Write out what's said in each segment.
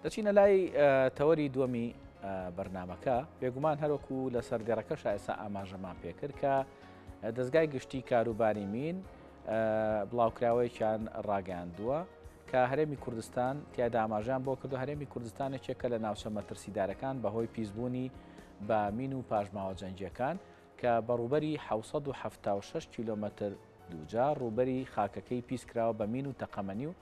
دەچینە لای تەوەری دووەمی بەرنمەکە بێگومان هەروەکو لە سەردێڕەکەش ئێستا ئاماژەمان پێکرد کە دەستگای گشتی کاروباری مین بڵاوکراوەیەکیان ڕاگەاندووە کە هەرێمی کوردستان تیادا ئاماژەیان بۆ کردو هەرێمی کوردستان یەکێکە لە ناوچە مەترسیدارەکان بەهۆی پیسبوونی بە مین و پاشماوە جەنگیەکان کە بە ڕووبەری 776 کیلۆمەتر دووجا ڕووبەری خاکەکەی پیس کراوە بە مین و تەقەمەنی و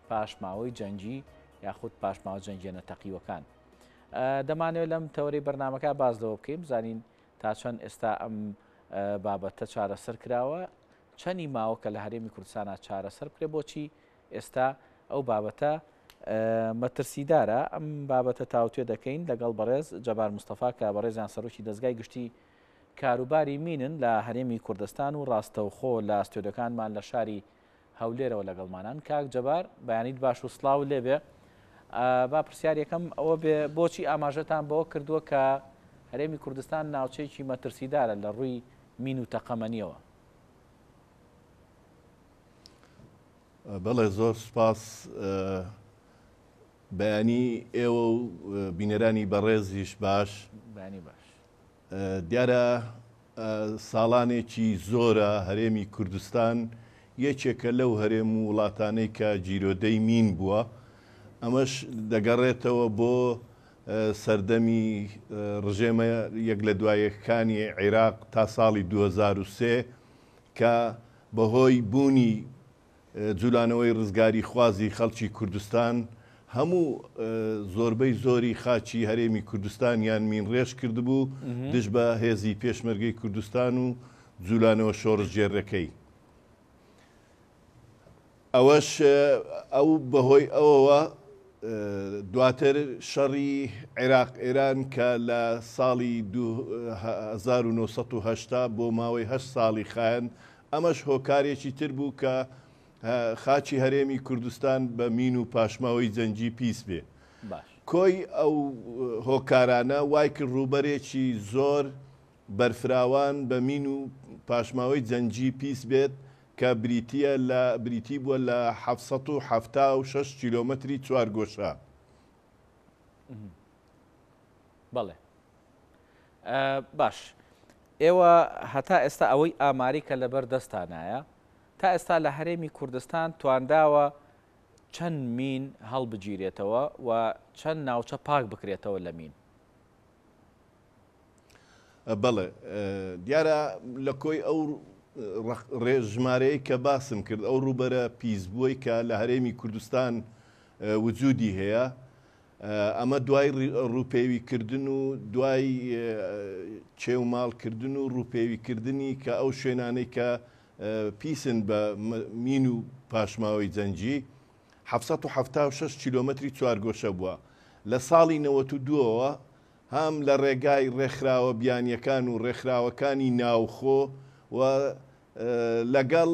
پاشماوەی جەنگی یاخود پاشماوە جەنگیە نەتەقیوەکان. دەمانەوێت لەم تەوەرەی بەرنامەکە باس لەوە بکەین بزانین تا چەند ئێستا ئەم بابەتە چارەسەر کراوە چەنی ماوە کە لە هەرێمی کوردستانە چارەسەر بکرێت بۆچی ئێستا ئەو بابەتە مەترسیدارە ئەم بابەتە تاوتوێ دەکەین لەگەڵ بەڕێز جەبار مستەفا کە بەڕێزیان سەرۆکی دەزگای گشتی کاروباری مینن لە هەرێمی کوردستان و ڕاستەوخۆ لە ستۆدیۆکانمان لە شاری هەولێرەوە لەگەڵمانان. کاک جەبار بەیانیت باش و سڵاو لێبێ. با پرسیار یەکەم ئەوە بێ بۆچی ئاماژەتان بەوە کردووە کە هەرێمی کوردستان ناوچەیەکی مەترسیدارە لە ڕووی مین و تەقەمەنیەوە؟ بەڵێ زۆر سوپاس. بەیانی ئێوە و بینەرانی بەڕێزیش باش. بەیانی باش. دیارە ساڵانێکی زۆرە هەرێمی کوردستان یەکێکە لەو هەرێم و وڵاتانەی کە گیرۆدەی مین بووە، ئەمەش دەگەڕێتەوە بۆ سەردەمی ڕژێمە یەک لە دوا یەکەکانی عیراق تا ساڵی 2003 کە بەهۆی بوونی جولانەوەی ڕزگاریخوازی خەڵکی کوردستان هەموو زۆربەی زۆری خاکی هەرێمی کوردستانیان مینڕێژ کردبوو دژ بە هێزی پێشمەرگەی کوردستان و جولانەوە شۆڕشگێڕەکەی. ئەوەش ئەو بەهۆی ئەوەوە دواتر شەڕی عێراق ئێران کە لە ساڵی 1970 بۆ ماوەی هەشت ساڵی خایەن ئەمەش هۆکارێکی تر بوو کە خاکی هەرێمی کوردستان بە مین و پاشماوەی جەنگی پیس بێ. کۆی ئەو هۆکارانە وای کرد ڕووبەرێکی زۆر بەرفراوان بە مین و پاشماوەی جەنگی پیس بێت کە بریتییە لە بریتی بووە لە 776 کیلۆمەتری چوارگۆشە. بەڵێ باش ئێوە هەتا ئێستا ئەوەی ئاماری کە لەبەر دەستانایە تا ئێستا لە هەرێمی کوردستان توانداوە چەند مین هەڵبگیرێتەوە و چەند ناوچە پاک بکرێتەوە لە مین؟ بەڵێ دیارە لە کۆی ئەو ڕێژمارەیە کە باسم کرد ئەو ڕووبەرە پیسبووەی کە لە هەرێمی کوردستان وجودی هەیە ئەمە دوای ڕووپێویکردن و دوای کێوماڵکردن و ڕووپێویکردنی کە ئەو شوێنانەی کە پیسن بە مین و پاشماوەی جەنگی 776 کیلۆمەتری چوارگۆشە بووە لە ساڵی 92ەوە هەم لە ڕێگای ڕێکخراوە بیانیەکان و ڕێکخراوەکانی ناوخۆ و لەگەڵ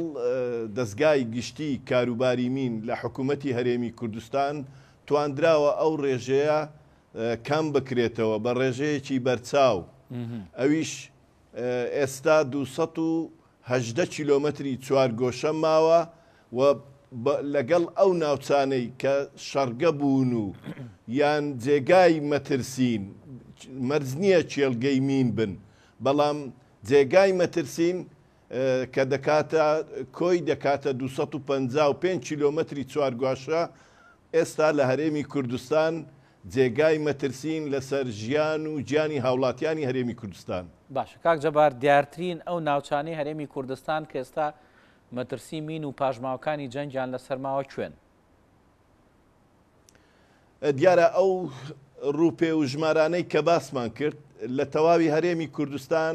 دەزگای گشتی کاروباری مین لە حکومەتی هەرێمی کوردستان تواندراوە ئەو ڕێژەیە کەم بکرێتەوە بە ڕێژەیەکی بەرچاو ئەویش ئێستا 218 کیلۆمەتری چوارگۆشە ماوە و لەگەڵ ئەو ناوچانەی کە شەڕگە بوون و یان جێگای مەترسین مەرج نییە کێڵگەی مین بن بەڵام جێگای مەترسین کە دەکاتە کۆی دەکاتە 255 کیلۆمەتری چوارگواشە ئێستا لە هەرێمی کوردستان جێگای مەترسین لەسەر ژیان و گیانی هاوڵاتیانی هەرێمی کوردستان. باشە کاک جەبار دیارترین ئەو ناوچانەی هەرێمی کوردستان کە ئێستا مەترسی مین و پاشماوەکانی جەنگیان لەسەر ماوە کوێن؟ دیارە ئەو ڕووپێ و ژمارانەی کە باسمان کرد لە تەواوی هەرێمی کوردستان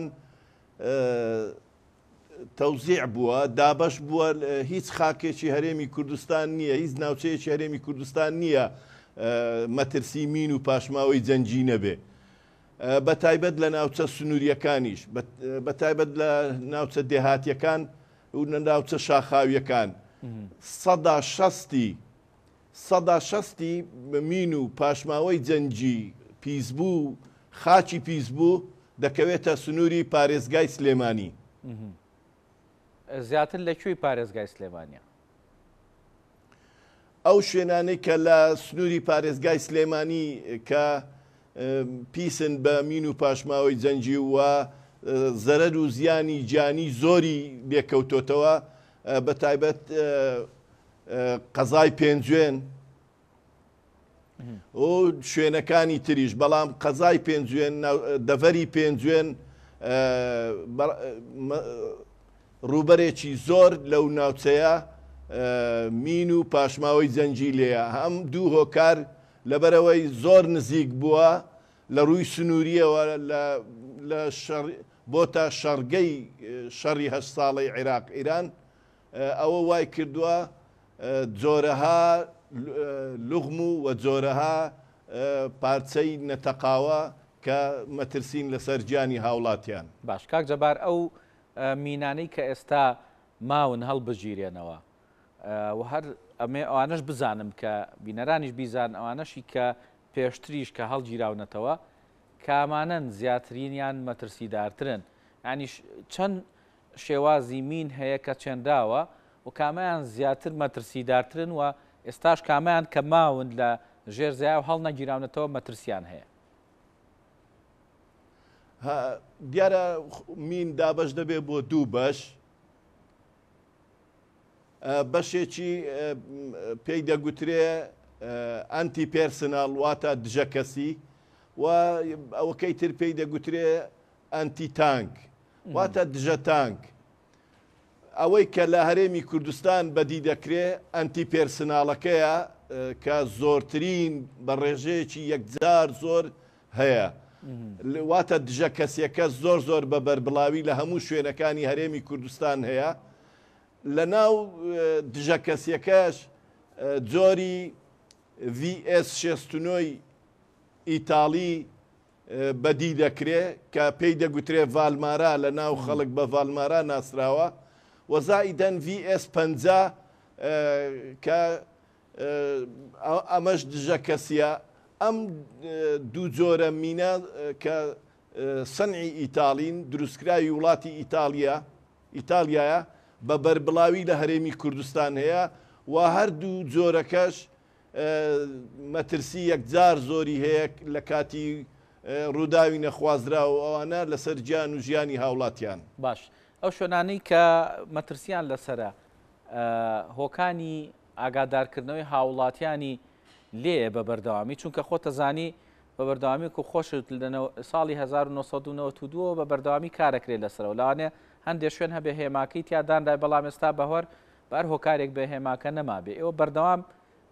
تەوزیع بووە، دابەش بووە، هیچ خاکێکی هەرێمی کوردستان نییە، هیچ ناوچەیەکی هەرێمی کوردستان نییە مەترسی مین و پاشماوەی جەنگی نەبێ. بە تایبەت لە ناوچە سنووریەکانیش، بە تایبەت لە ناوچە دێهاتیەکان و ناوچە شاخاویەکان سەدا شەستی سەدا شەستی مین و پاشماوەی جەنگی پیسبوو و خاکی پیسبوو دەکەوێتە سنووری پارێزگای سلێمانی. زیاتر لە کوێی پارێزگای سلێمانیە؟ ئەو شوێنانەی کە لە سنووری پارێزگای سلێمانی کە پیسن بە مین و پاشماوەی جەنگی و زەرەر و زیانی گیانی زۆری لێکەوتۆتەوە بە تایبەت قەزای پێنجوێن و شوێنەکانی تریش بەڵام قەزای پێنجوێن دەڤەری پێنجوێن ڕووبەرێکی زۆر لەو ناوچەیە مین و پاشماوەی جەنگی لێیە هەم دوو هۆکار لەبەرئەوەی زۆر نزیک بووە لە ڕووی سنوورییەوە لە بۆتە شەڕگەی شەڕی هەشت ساڵەی عیراق ئیران ئەوە وای کردووە جۆرەها لوغم و جۆرەها پارچەی نەتەقاوە کە مەترسین لەسەر گیانی هاوڵاتیان. باش کاک جەبار ئەو مینانەی کە ئێستا ماون هەڵبگیرێنەوە و هەر ئەمێ ئەوانەش بزانم کە بینەرانیش بیزان ئەوانەشی کە پێشتریش کە هەڵگیراونەتەوە کامانەن زیاترینیان مەترسیدارترن یانیش چەند شێوازی مین هەیە کە چێنراوە و کامەیان زیاتر مەترسیدارترن و ئێستاش کامەیان کە ماون لە ژێر زەیا و هەڵنەگیراونەتەوە مەترسیان هەیە؟ دیارە مین دابەش دەبێت بۆ دوو بەش بەشێکی پێی دەگوترێ ئەنتی پێرسناڵ واتە دژە کەسی و ئەوەکەی تر پێی دەگوترێ ئەنتی تانک واتە دژە تانک. ئەوەی کە لە هەرێمی کوردستان بەدی دەکرێ ئەنتی پێرسناڵەکەیە کە زۆرترین بە ڕێژەیەکی یەکجار زۆر هەیە. واتە دژە کەسیەکە زۆر زۆر بە بەربڵاوی لە هەموو شوێنەکانی هەرێمی کوردستان هەیە. لە ناو دژە کەسیەکەش جۆری VS 69 ئیتاڵی بەدی دەکرێ کە پێی دەگوترێ ڤالمارا لە ناو خەڵک بە ڤالمارا ناسراوە و زائیدەن ڤی ئێس 50 کە ئەمەش دژە کەسیە ئەم دوو جۆرە مینە کە سەنعی ئیتاڵین دروستکراوی وڵاتی ئیتاڵیا ئیتالیایە بە بەربڵاوی لە هەرێمی کوردستان هەیە و هەردوو جۆرەکەش مەترسی یەکجار زۆری هەیە لە کاتی ڕووداوی نەخوازراو و ئەوانە لەسەر گیان و ژیانی هاوڵاتیان. باش ئەو شوێنانەی کە مەترسیان لەسەرە هۆکانی ئاگادارکردنەوەی هاوڵاتیانی لێیە بە بەردەوامی چونکە خۆتەزانی بە بەردەوامی و خۆشت لە ساڵی 1992 بە بەردەوامی کارەکرێت لەسەرەوە لەوانەیە هەندێک شوێن هەبێ هێماکەی تیا دانرای بەڵام ئێستا بەهۆر بە هەر هۆکارێک بێ هێماکە نەمابێ ئێوە بەردەوام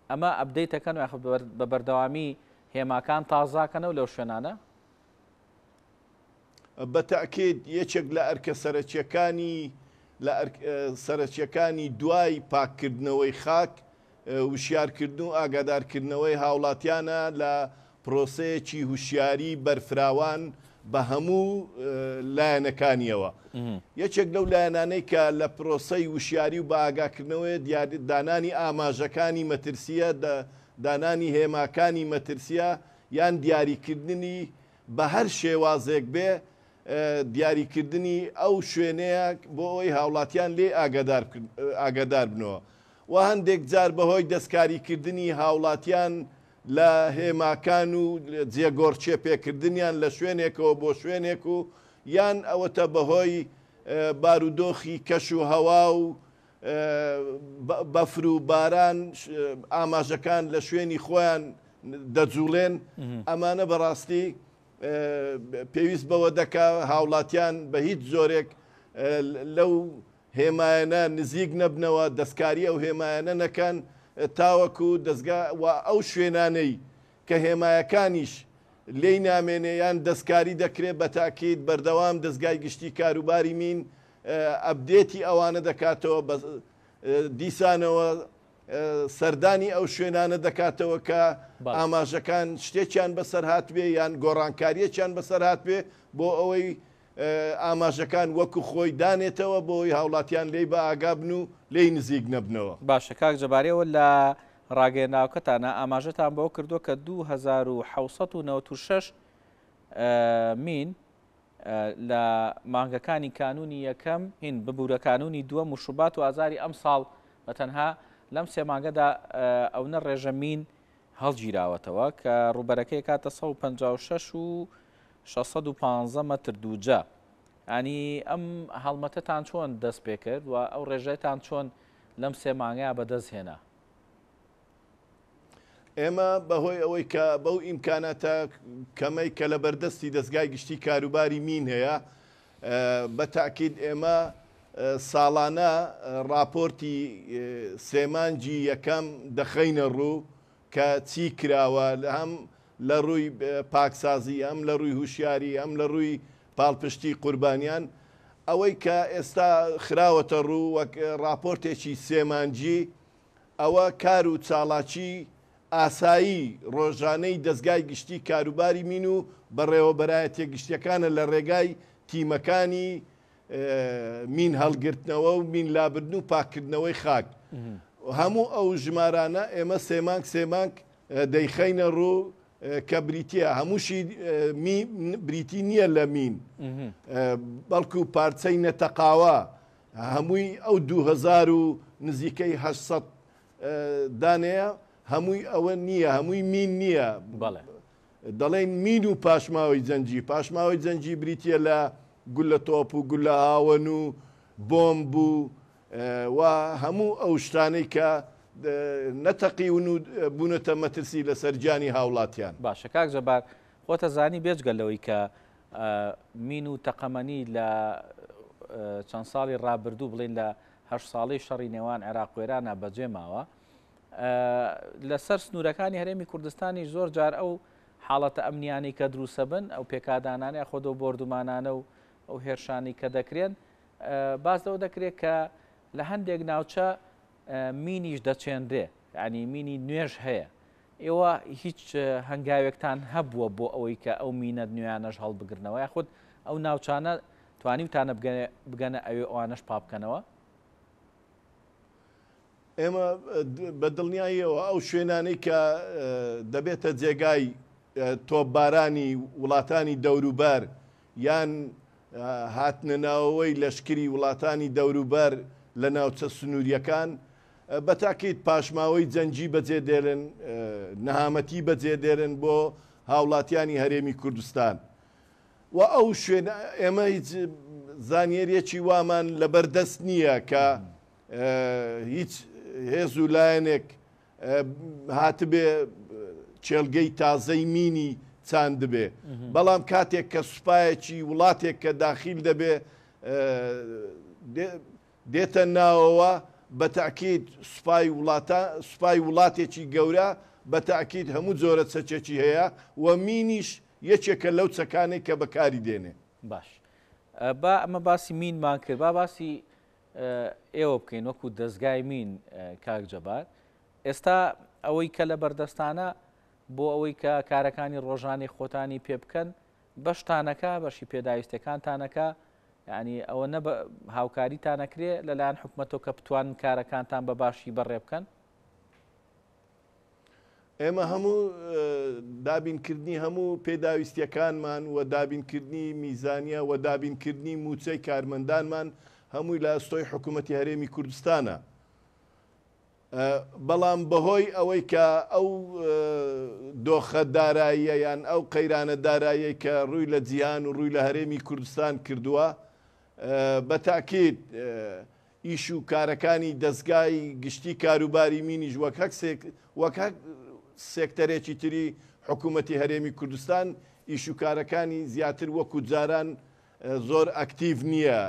ئەمە update ئەکەن یاخود بە بەردەوامی هێماکان تازاکەنەوە لەو شوێنانە؟ بە تەئکید یەکێک لە ئەرکە سەرەکیەکانی لە سەرەکیەکانی دوای پاککردنەوەی خاک وشیارکردن و ئاگادارکردنەوەی هاوڵاتیانە لە پرۆسەیەکی هوشیاری بەرفراوان بە هەموو لایەنەکانیەوە. یەکێک لەو لایەنانەی کە لە پرۆسەی وشیاری و بەئاگاکردنەوەیە دانانی ئاماژەکانی مەترسییە، دانانی هێماکانی مەترسییە یان دیاریکردنی بە هەر شێوازێک بێ دیاریکردنی ئەو شوێنەیە بۆ ئەوەی هاوڵاتیان لێی ئاگادار بنەوە و هەندێک جار بەهۆی دەستکاریکردنی هاوڵاتیان لە هێماکان و جێگۆڕکێ پێکردنیان لە شوێنێکەوە بۆ شوێنێک و یان ئەوەتە بەهۆی بارودۆخی کەش و هەوا و بەفر و باران ئاماژەکان لە شوێنی خۆیان دەجوڵێن ئەمانە بەڕاستی پێویست بەوە دەکا هاوڵاتیان بە هیچ جۆرێک لەو هێمایانە نزیک نەبنەوە، دەستکاری ئەو هێمایانە نەکەن تاوەکو دەزگا و ئەو شوێنانەی کە هێمایەکانیش لێی نامێنێ یان دەستکاری دەکرێ بە تاکید بەردەوام دەزگای گشتی کاروباری مین ئەپدێتی ئەوانە دەکاتەوە بە دیسانەوە سەردانی ئەو شوێنانە دەکاتەوە کە ئاماژەکان شتێکیان بەسەر هاتبێ یان گۆڕانکاریەکیان بەسەر هاتبێ بۆ ئەوەی ئاماژەکان وەکو خۆی دانێتەوە بۆ ئەوەی هاوڵاتیان لێی بە ئاگا بن و لێی نزیک نەبنەوە. باشە کاک جەبار ئێوە لە ڕاگەیەنراوەکەتانا ئاماژەتان بەوە کردووە کە 2796 مین لە مانگەکانی کانوونی یەکەم هین ببورە کانوونی دووەم و شوبات و ئازاری ئەمساڵ بە تەنها لەم سێ مانگەدا ئەونە ڕێژە مین هەڵگیراوەتەوە کە ڕووبەرەکەی کاتە 156 و 615 مەتر دووجا. ینی ئەم هەڵمەتەتان چۆن دەست پێ کرد و ئەو ڕێژەتان چۆن لەم سێ مانگەیە بەدەست هێنا؟ ئێمە بەهۆی ئەوەی کە بەو ئیمکاناتە کەمەی کە لە بەردەستی دەزگای گشتی کاروباری مین هەیە، بە تاکید ئێمە ساڵانە ڕاپۆرتی سێ مانگی یەکەم دەخەینە ڕوو کە چی کراوە هەم لە ڕووی پاکسازی هەم لە ڕووی هوشیاری هەم لە ڕووی پاڵپشتی قوربانیان. ئەوەی کە ئێستا خراوەتە ڕوو وەک ڕاپۆرتێکی سێ مانگی ئەوە کار و چاڵاکی ئاسایی ڕۆژانەی دەزگای گشتی کاروباری مین و بەڕێوەبەرایەتیە گشتیەکانە لە ڕێگای تیمەکانی مین هەڵگرتنەوە و مین لابردن و پاککردنەوەی خاک. هەموو ئەو ژمارانە ئێمە سێ مانگ سێ مانگ دەیخەینە ڕوو کە بریتیە هەمووشی بریتی نییە لە مین بەڵکو پارچەی نەتەقاوە هەمووی ئەو 2000 و نزیکەی 800 دانەیە هەمووی ئەوە نییە هەمووی مین نییە بەڵێ دەڵێن مین و پاشماوەی جەنگی پاشماوەی جەنگی بریتە لە گولە تۆپ و گولە هاوەن و بۆمب و و هەموو ئەو شتانەی کە نەتەقیون و بوونەتە مەترسی لەسەر گیانی هاوڵاتیان. باشە کاک جەبار خۆتە زانی بێجگە لەوەی کە مین و تەقەمەنی لە چەند ساڵی ڕابردوو بڵین لە هەشت ساڵەی شەڕی نێوان عێراق و ئێرانە بەجێ ماوە لەسەر سنوورەکانی هەرێمی کوردستانی زۆر جار ئەو حاڵەتە ئەمنیانی کە دروسە بن ئەو پێکادانانە خۆدۆ بۆردومانانە و ئەو هێرشانی کە دەکرێن باس لەوە دەکرێت کە لە هەندێک ناوچە مینیش دەچێنرێ ینی مینی نوێژ هەیە ئێوە هیچ هەنگاوێکتان هەبووە بۆ ئەوەی کە ئەو مینە نوێیانەش هەڵبگرنەوە یاخود ئەو ناوچانە توانیوتانە بگەنە ئەوێ ئەوانەش پاکبکەنەوە؟ ئێمە بە دڵنیاییەوە ئەو شوێنانەی کە دەبێتە جێگای تۆپبارانی وڵاتانی دەوروبەر یان هاتنە ناوەوەی لەشکری وڵاتانی دەوروبەر لە ناوچە سنوورییەکان، بە تاکید پاشماوەی جەنگی بەجێ دێلن، نەهامەتی بەجێ دێلن بۆ هاوڵاتیانی هەرێمی کوردستان و ئەو شوێنە ئێمە هیچ زانیەریەکی وامان لەبەر دەست نییە کە هیچ هێز و لایەنێک هاتبێ کێڵگەی تازەی مینی چاندبێ، بەڵام کاتێک کە سوپایەکی وڵاتێک کە داخیل دەبێ دێتە ناوەوە بە تەئکید سوپای وڵاتە سوپای وڵاتێکی گەورە بە تەئکید هەموو جۆرە چەکێکی هەیە و مینیش یەکێکە لەو چەکانەی کە بەکاری دێنێ. باش با ئەمە باسی مینمان کرد با باسی ئێوە بکەین وەکو دەزگای مین کاک جەبار ئێستا ئەوەی کە لە بەردەستانە بۆ ئەوەی کە کارەکانی ڕۆژانەی خۆتانی پێ بکەن بەشتانەکە بەشی پێداویستەکانتانەکە یعنی ئەوە نە هاوکاریتانەکرێ لەلایەن حکومەتەوە کە بتوانن کارەکانتان بە باشی بەڕێ بکەن؟ ئێمە هەموو دابینکردنی هەموو پێداویستیەکانمان و دابینکردنی میزانیە و دابینکردنی مووچەی کارمەندانمان هەمووی لە ئەستۆی حکوومەتی هەرێمی کوردستانە. بەڵام بەهۆی ئەوەی کە ئەو دۆخە داراییە یان ئەو قەیرانە داراییەی کە ڕووی لە جیهان و ڕووی لە هەرێمی کوردستان کردووە بە تاکید ئیش و کارەکانی دەزگای گشتی کاروباری مینیش وەک وەک هەر سێکتەرێکی تری حکوومەتی هەرێمی کوردستان ئیش و کارەکانی زیاتر وەکو جاران زۆر ئەکتیڤ نییە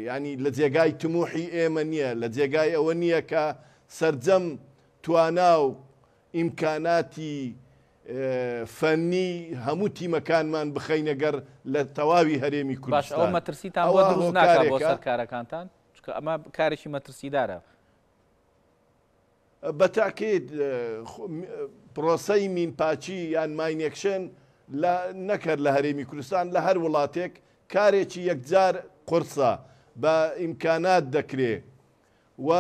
ینی لە جێگای تموحی ئێمە نییە لە جێگای ئەوە نییە کە سرجەم توانا و ئیمکاناتی فەنی هەموو تیمەکانمان بخەینە گەڕ لە تەواوی هەرێمی باش ئەوە کوردستان. مەترسیتان بۆ ئەوە دروست ناکات بۆ هۆکارێکە. سەر کارەکانتان؟ چونکە ئەمە کارێکی مەترسیدارە. بە تاکید پرۆسەی مینپاکی یان ماینێکشن لە نەک هەر لە هەرێمی کوردستان لە هەر وڵاتێک کارێکی یەکجار قورسە بە ئیمکانات دەکرێ و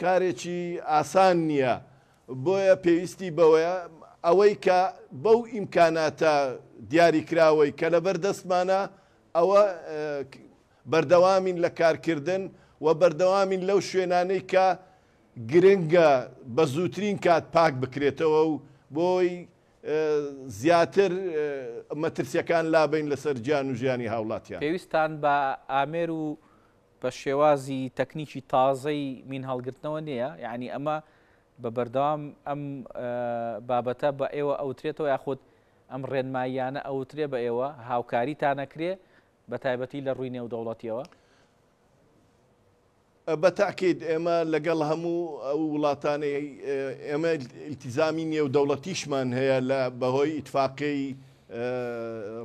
کارێکی ئاسان نییە، بۆیە پێویستی بەوەیە ئەوەی کە بەو ئیمکاناتە دیاریکراوەی کە لەبەر دەستمانە ئەوە بەردەوامین لە کارکردن و بەردەوامین لەو شوێنانەی کە گرنگە بە زووترین کات پاک بکرێتەوە و بۆی زیاتر مەترسیەکان لابەین لەسەر گیان و ژیانی هاوڵاتیان. پێویستتان بە ئامێر و بە شێوازی تەکنیکی تازەی مین هەڵگرتنەوە نییە؟ یانی ئەمە بە بەردەوام ئەم بابەتە بە ئێوە ئەوترێتەوە یاخود ئەم ڕێنماییانە ئەوترێ بە ئێوە هاوکاریتان ئەکرێ بە تایبەتی لە ڕووی نێودەوڵەتیەوە؟ بە تەئکید ئێمە لەگەڵ هەموو ئەو وڵاتانەی ئێمە ئیلتیزامی نێودەوڵەتیشمان هەیە لە بەهۆی ئیتفاقیەی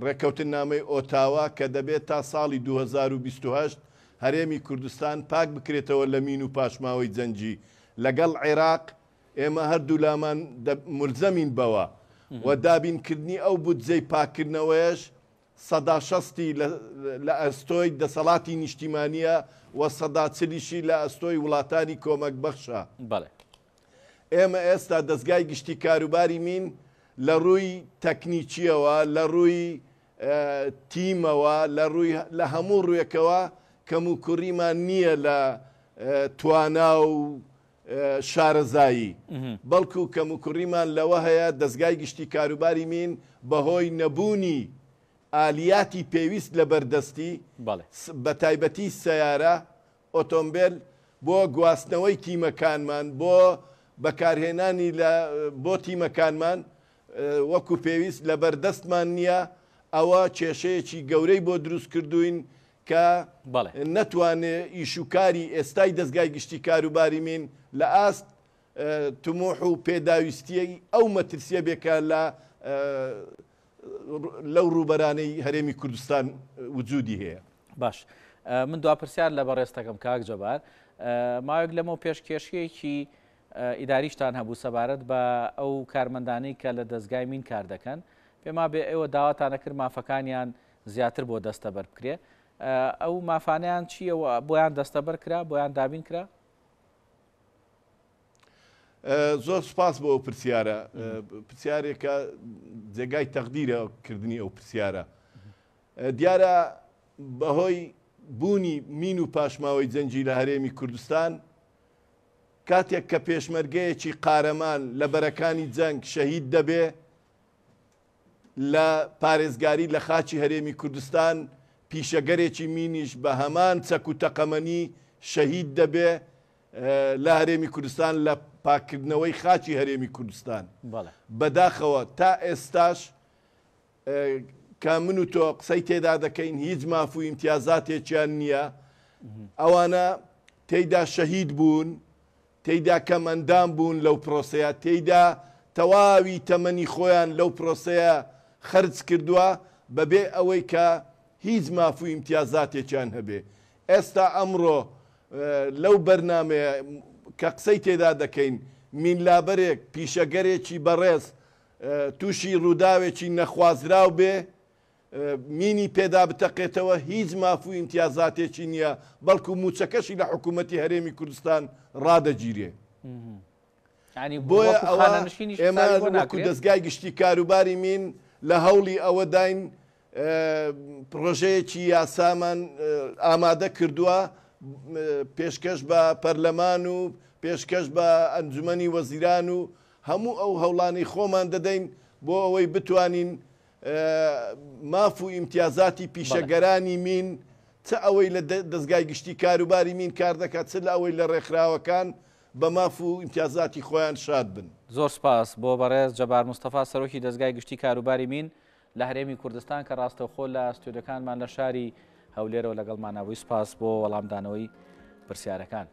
ڕێککەوتننامەی ئۆتاوا کە دەبێت تا ساڵی 2028 هەرێمی کوردستان پاک بکرێتەوە لە مین و پاشماوەی جەنگی لەگەڵ عێراق ئێمە هەردوولامان مولزەمین بەوە و دابینکردنی ئەو بودجەی پاککردنەوەیەش شەستی لە ئەستۆی دەسەڵاتی نیشتیمانییە و چلیشی لە ئەستۆی وڵاتانی کۆمەکبەخشە. بەڵێ. ئێمە ئێستا دەزگای گشتی کاروباری مین لە ڕووی تەکنیکییەوە، لە ڕووی تیمەوە، لە ڕووی لە هەموو ڕووێکەوە کەموکوڕیمان نییە لە توانا و شارەزایی، بەڵکو کەموکوڕیمان لەوە هەیە دەزگای گشتی کاروباری مین بەهۆی نەبوونی ئالیاتی پێویست لەبەردەستی، بەتایبەتی سەیارە، ئۆتۆمبێل، بۆ گواستنەوەی تیمەکانمان، بۆ بەکارهێنانی لە بۆ تیمەکانمان وەکو پێویست لەبەردەستمان نییە، ئەوە کێشەیەکی گەورەی بۆ دروست کردووین کە نەتوانێ ئیش و کاری ئێستای دەزگای گشتی کاروباری مین لە ئاست تموح و پێداویستیی ئەو مەترسییە بێ کە لە لەو ڕووبەرانەی هەرێمی کوردستان وجودی هەیە. باش من دوا پرسیار لە بەڕێزت دەکەم کاک جەبار، ماوەیەک لەمەو پێش کێشەیەکی ئیداریشتان هەبوو سەبارەت بە ئەو کارمەندانەی کە لە دەزگای مین کار دەکەن، پێما بێ ئێوە داواتان ئەکرد مافەکانیان زیاتر بۆ دەستەبەر بکرێ، ئەو مافانەیان چییە و بۆیان دەستەبەر کرا، بۆیان دابین کرا؟ زۆر سوپاس بۆ ئەو پرسیارە، پرسیارێکە جێگای تەقدیرە کردنی ئەو پرسیارە. دیارە بەهۆی بوونی مین و پاشماوەی جەنگی لە هەرێمی کوردستان، کاتێک کە پێشمەرگەیەکی قارەمان لە بەرەکانی جەنگ شەهید دەبێ، لە پارێزگاری لە خاکی هەرێمی کوردستان پیشەگەرێکی مینیش بە هەمان چەک و تەقەمەنی شەهید دەبێ لە هەرێمی کوردستان لە پاککردنەوەی خاکی هەرێمی کوردستان. بەداخەوە تا ئێستاش کە من و تۆ قسەی تێدا دەکەین هیچ ماف و ئیمتیازاتێکیان نییە، ئەوانە تێیدا شەهید بوون، تێیدا کەمئەندام بوون لەو پرۆسەیە، تێیدا تەواوی تەمەنی خۆیان لەو پرۆسەیە خەرج کردووە بەبێ ئەوەی کە هیچ ماف و ئیمتیازاتێکیان هەبێ. ئێستا ئەمڕۆ لەو بەرنامەیە کە قسەی تێدا دەکەین مینلابەرێک، پیشەگەرێکی بەڕێز تووشی ڕووداوێکی نەخوازراو بێ، مینی پێدا بتەقێتەوە هیچ ماف و ئیمتیازاتێکی نییە، بەڵکو مووچەکەشی لە حکوومەتی هەرێمی کوردستان ڕادەگیرێ. بۆیە ئەوە ئێمە وەکو دەزگای گشتی کاروباری مین لە هەوڵی ئەوەداین پڕۆژەیەکی یاسامان ئامادە کردووە پێشکەش بە پەرلەمان و پێشکەش بە ئەنجومەنی وەزیران و هەموو ئەو هەوڵانەی خۆمان دەدەین بۆ ئەوەی بتوانین ماف و ئیمتیازاتی پیشەگەرانی مین چ ئەوەی لە دەزگای گشتی کاروباری مین کار دەکات چ لە ئەوەی لە ڕێکخراوەکان بە ماف و ئیمتیازاتی خۆیان شاد بن. زۆر سپاس بۆ بەڕێز جەبار مستەفا سەرۆکی دەزگای گشتی کاروباری مین لە هەرێمی کوردستان کە ڕاستەوخۆ لە ستۆدیۆکانمان لە شاری هەولێرەوە لەگەڵمانا بووی سپاس بۆ وەڵامدانەوەی پرسیارەکان.